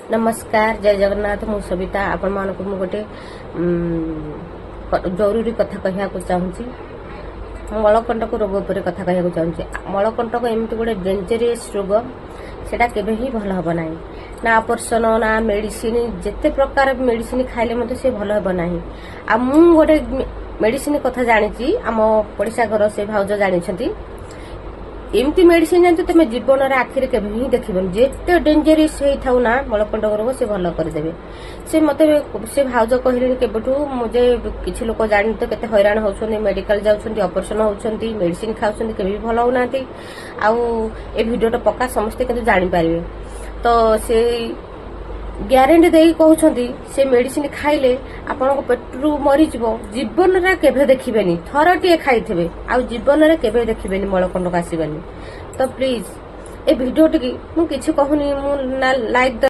ନମସ୍କାର, ଜୟ ଜଗନ୍ନାଥ। ମୁଁ ସବିତା। ଆପଣମାନଙ୍କୁ ମୁଁ ଗୋଟେ ଜରୁରୀ କଥା କହିବାକୁ ଚାହୁଁଛି। ମଳକଣ୍ଟକ ରୋଗ ଉପରେ କଥା କହିବାକୁ ଚାହୁଁଛି। ମଳକଣ୍ଟକ ଏମିତି ଗୋଟେ ଡେଞ୍ଜରିୟସ୍ ରୋଗ, ସେଟା କେବେ ହିଁ ଭଲ ହେବ ନାହିଁ। ନା ଅପରେସନ, ନା ମେଡିସିନ। ଯେତେ ପ୍ରକାର ମେଡିସିନ ଖାଇଲେ ମଧ୍ୟ ସେ ଭଲ ହେବ ନାହିଁ। ଆଉ ମୁଁ ଗୋଟେ ମେଡିସିନ କଥା ଜାଣିଛି, ଆମ ପଡ଼ିଶା ଘର ସେ ଭାଉଜ ଜାଣିଛନ୍ତି। ଏମିତି ମେଡିସିନ ଜାଣିଛ, ତମେ ଜୀବନରେ ଆଖିରେ କେବେ ହିଁ ଦେଖିବନି। ଯେତେ ଡେଞ୍ଜରିୟସ୍ ହେଇଥାଉ ନା ମଳକଣ୍ଟକ ରୋଗ, ସେ ଭଲ କରିଦେବେ। ସେ ମତେ ସେ ଭାଉଜ କହିଲେଣି କେବେଠୁ ମୁଁ ଯେ କିଛି ଲୋକ ଜାଣି ତ କେତେ ହଇରାଣ ହଉଛନ୍ତି, ମେଡିକାଲ ଯାଉଛନ୍ତି, ଅପରେସନ ହଉଛନ୍ତି, ମେଡିସିନ ଖାଉଛନ୍ତି, କେବେ ବି ଭଲ ହଉନାହାନ୍ତି। ଆଉ ଏ ଭିଡିଓଟା ପକା, ସମସ୍ତେ କିନ୍ତୁ ଜାଣିପାରିବେ। ତ ସେ ଗ୍ୟାରେଣ୍ଟି ଦେଇକି କହୁଛନ୍ତି, ସେ ମେଡିସିନ ଖାଇଲେ ଆପଣଙ୍କ ପେଟରୁ ମରିଯିବ, ଜୀବନରେ କେବେ ଦେଖିବେନି। ଥରଟିଏ ଖାଇଥିବେ, ଆଉ ଜୀବନରେ କେବେ ଦେଖିବେନି, ମଳକଣ୍ଟକ ଆସିବେନି। ତ ପ୍ଲିଜ ଏ ଭିଡିଓଟିକି, ମୁଁ କିଛି କହୁନି, ମୁଁ ନା ଲାଇକ୍